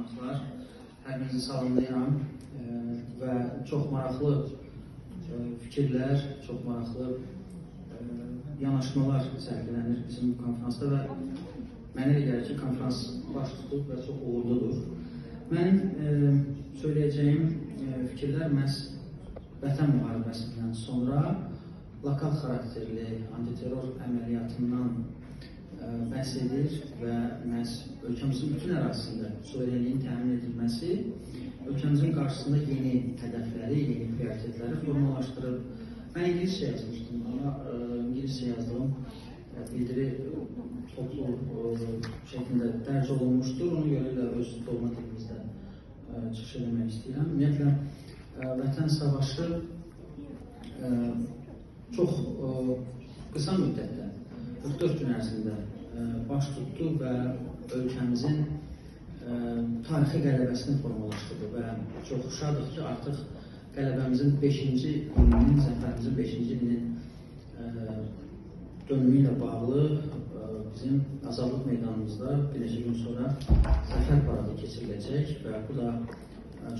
qonaqlar. Hər birinizi salamlayıram və çox maraqlı fikirlər, çox maraqlı yanaşmalar sərgilənir bizim konfransda və mənə elə gəlir ki, konfrans baş tutub və çox uğurludur. Mənim söyləyəcəyim fikirlər məhz Vətən müharibəsindən sonra lokal xarakterli antiterror əməliyyatından bəhs edir və məhz ölkəmizin bütün ərazisində suverenliyin təmin edilməsi ölkəmizin qarşısında yeni hədəfləri, yeni prioritetləri formalaşdırıb. Mən ingiliscə yazmışdım, amma ingiliscə yazdığım bildiri toplu şəkildə dərc olunmuşdur. Ona görə də öz doğma dilimizdə çıxış etmək istəyirəm. Ümumiyyətlə, Vətən Savaşı çox qısa müddətdə, 44 gün ərzində baş tutdu və ölkəmizin tarixi qələbəsini formalaşdırdı və çox şadıq ki, artıq qələbəmizin 5-ci ilinin, zəfərimizin 5-ci ilinin dönümü ilə bağlı bizim Azadlıq meydanımızda bir neçə gün sonra zəfər paradı keçiriləcək və bu da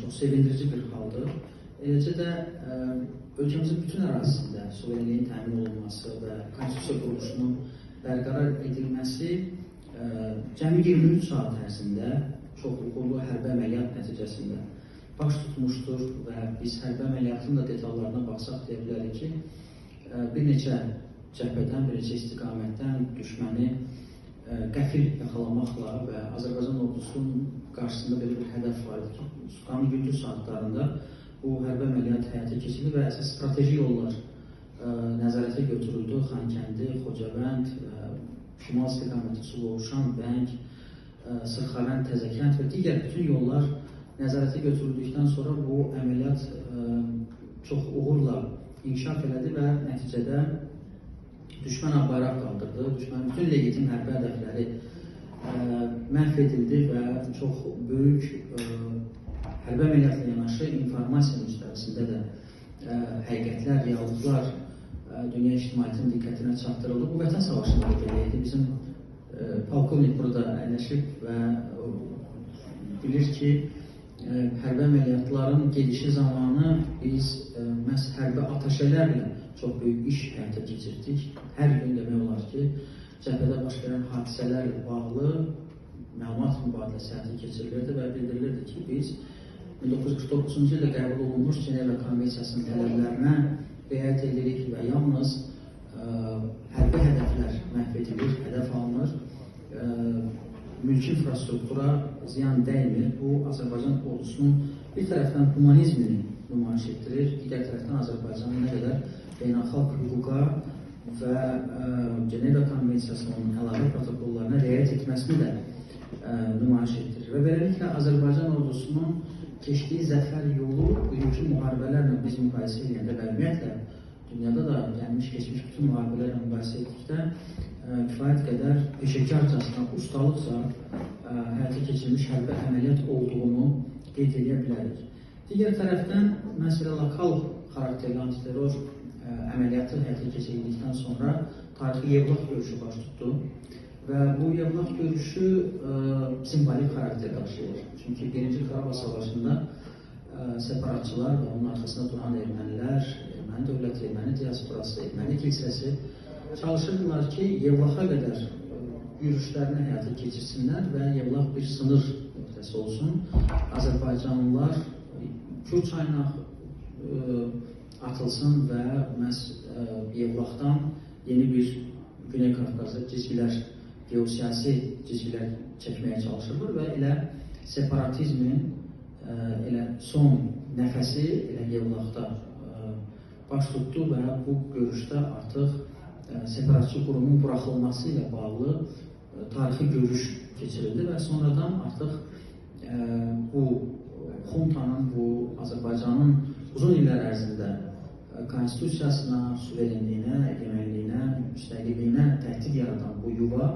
çox sevindirici bir haldır. Eləcə də ölkəmizin bütün ərazisində suverenliyin təmin olunması və konstitusiya quruluşunun bərqərar edilməsi cəmi 23 saat ərzində çox uğurlu hərbi əməliyyat nəticəsində baş tutmuşdur və biz hərbi əməliyyatın da detallarına baxsaq deyə bilərik ki, bir neçə cəbhədən, bir neçə istiqamətdən düşməni qəfil yaxalamaqla və Azərbaycan ordusunun qarşısında belə bir hədəf var idi ki, qanun gündüz saatlarında bu hərbi əməliyyat həyata keçirildi və əsas strateji yollar nəzarətə götürüldü. Xankəndi, Xocavənd, şimal istiqaməti Suluovşan, Bəng, Sırxavənd, Təzəkənd və digər bütün yollar nəzarətə götürüldükdən sonra bu əməliyyat çox uğurla inkişaf elədi və nəticədə düşmən ağ bayraq qaldırdı. Düşmənin bütün legitim hərbi hədəfləri məhv edildi və çox böyük hərbi əməliyyatla yanaşı informasiya müstəvisində də həqiqətlər, reallıqlar dünya ictimaiyyətinin diqqətinə çatdırıldı. Bu Vətən Savaşında da belə idi. Bizim polkovnik burada əyləşib və bilir ki, hərbi əməliyyatların gedişi zamanı biz məhz hərbi ataşələrlə çox böyük iş həyata keçirdik. Hər gün demək olar ki, cəbhədə baş verən hadisələrlə bağlı məlumat mübadiləsi həyata keçirilirdi və bildirilirdi ki, biz 1949-cu ildə qəbul olunmuş Cenevra Konvensiyasının tələblərinə riayət edirik və yalnız hərbi hədəflər məhv edilir, hədəf alınır, mülki infrastruktura ziyan dəymir. Bu, Azərbaycan ordusunun bir tərəfdən humanizmini nümayiş etdirir, digər tərəfdən Azərbaycanın nə qədər beynəlxalq hüquqa və Cenevra Konvensiyasının əlavə protokollarına riayət etməsini də nümayiş etdirir. Və beləliklə Azərbaycan ordusunun keçdiyi zəfər yolu bugünkü müharibələrlə biz müqayisə edəndə və ümumiyyətlə dünyada da gəlmiş keçmiş bütün müharibələrlə müqayisə etdikdə kifayət qədər peşəkarcasına, ustalıqca həyata keçirilmiş hərbi əməliyyat olduğunu qeyd edə bilərik. Digər tərəfdən, məsələ lokal xarakterli antiterror əməliyyatı həyata keçirildikdən sonra tarixi Yevlax görüşü baş tutdu və bu Yevlax görüşü simvolik xarakter daşıyır. Çünki Birinci Qarabağ Savaşında separatçılar və onun arxasında duran ermənilər, erməni dövləti, erməni diasporası, erməni kilsəsi çalışırdılar ki, Yevlaxa qədər yürüşlərini həyata keçirsinlər və Yevlax bir sınır nöqtəsi olsun. Azərbaycanlılar Kür çayına atılsın və məhz Yevlaxdan yeni bir Güney Qafqazda cizgilər, geosiyasi cizgilər çəkməyə çalışırlar və elə separatizmin elə son nəfəsi elə Yevlaxda baş tutdu və bu görüşdə artıq separatçı qurumun buraxılması ilə bağlı tarixi görüş keçirildi və sonradan artıq bu xuntanın, bu Azərbaycanın uzun illər ərzində konstitusiyasına, suverenliyinə, egemenliyinə, müstəqilliyinə təhdid yaradan bu yuva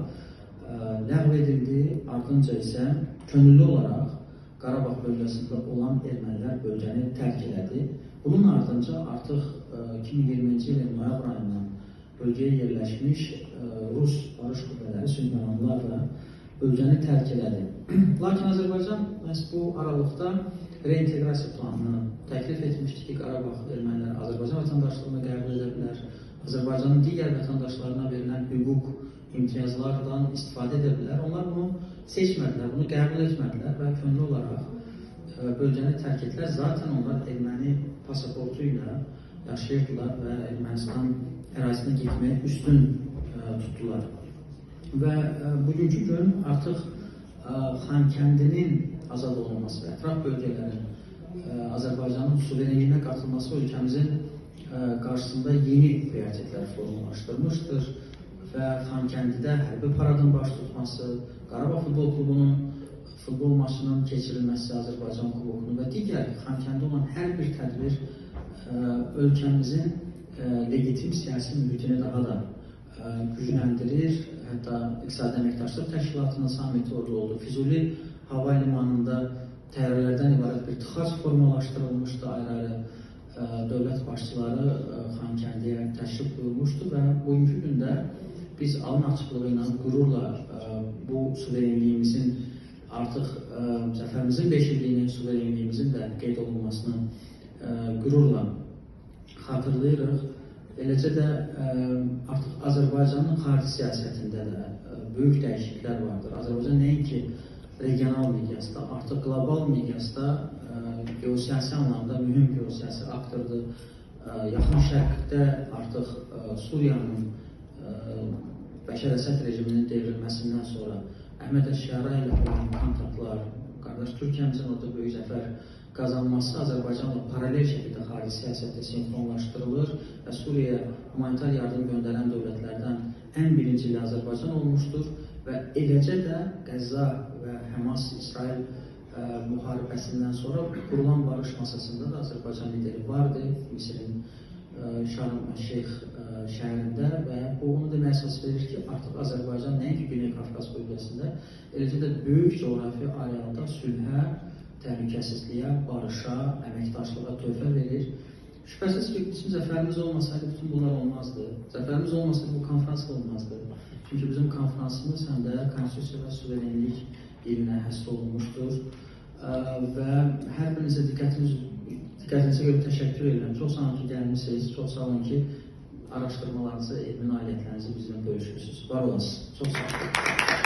ləğv edildi. Ardınca isə könüllü olaraq Qarabağ bölgəsində olan ermənilər bölgəni tərk elədi. Bunun ardınca artıq 2020-ci ilin noyabr ayından bölgəyə yerləşmiş Rus barış qüvvələri, sülhməramlılar da bölgəni tərk elədi. Lakin Azərbaycan məhz bu aralıqda reinteqrasiya planını təklif etmişdi ki, Qarabağ erməniləri Azərbaycan vətəndaşlığını qəbul edə bilər, Azərbaycanın digər vətəndaşlarına verilən hüquq, imtiyazlardan istifadə edə bilər. Onlar bunu seçmədilər, bunu qəbul etmədilər və könüllü olaraq bölgəni tərk etdilər. Zaten onlar erməni pasaportu ilə yaşayırdılar və Ermənistan ərazisinə getməyi üstün tutdular. Və bugünkü gün artıq Xankəndinin azad olunması və ətraf bölgələrin Azərbaycanın suverenliyinə qatılması ölkəmizin qarşısında yeni prioritetlər formalaşdırmışdır və Xankəndidə hərbi paradın baş tutması, Qarabağ Futbol Klubunun futbol maçının keçirilməsi, Azərbaycan Kubokunun və digər Xankəndi olan hər bir tədbir ölkəmizin legitim siyasi mühitini daha da gücləndirir. Hətta İqtisadi Əməkdaşlıq Təşkilatının samiti orada oldu. Füzuli hava limanında təyyarələrdən ibarət bir tıxac formalaşdırılmışdı. Ayrı-ayrı dövlət başçıları Xankəndiyə təşrif buyurmuşdu və bugünkü gündə biz alın açıqlığı ilə qürurla bu suverenliyimizin artıq zəfərimizin 5 illiyinin suverenliyimizin də qeyd olunmasını qürurla xatırlayırıq. Eləcə də artıq Azərbaycanın xarici siyasətində də böyük dəyişikliklər vardır. Azərbaycan nəinki regional miqyasda, artıq qlobal miqyasda geosiyasi anlamda mühüm geosiyasi aktordur. Yaxın Şərqdə artıq Suriyanın Bəşər Əsəd rejiminin devrilməsindən sonra Əhməd Əş-Şara ilə olan kontaktlar, qardaş Türkiyəmizin orada böyük zəfər qazanması Azərbaycanla paralel şəkildə xarici siyasətdə sinxronlaşdırılır və Suriyaya humanitar yardım göndərən dövlətlərdən ən birincili Azərbaycan olmuşdur və eləcə də Qəzza və Həmas-İsrail müharibəsindən sonra qurulan barış masasında da Azərbaycan lideri vardı, Misirin Şarm Əl-Şeyx şəhərində və bu onu deməyə əsas verir ki, artıq Azərbaycan nəinki Güney Qafqaz bölgəsində, eləcə də böyük coğrafi arealda sülhə, təhlükəsizliyə, barışa, əməkdaşlığa töhfə verir. Şübhəsiz ki, bizim zəfərimiz olmasaydı bütün bunlar olmazdı. Zəfərimiz olmasaydı bu konfrans da olmazdı. Çünki bizim konfransımız həm də konstitusiya və suverenlik ilinə həsr olunmuşdur. Və hər birinizə diqqətinizə görə təşəkkür edirəm. Çox sağ olun ki, gəlmişsiniz. Çox sağ olun ki, araşdırmalarınızı, elmi nailiyyətlərinizi bizimlə bölüşürsünüz. Var olasınız. Çox sağ olun.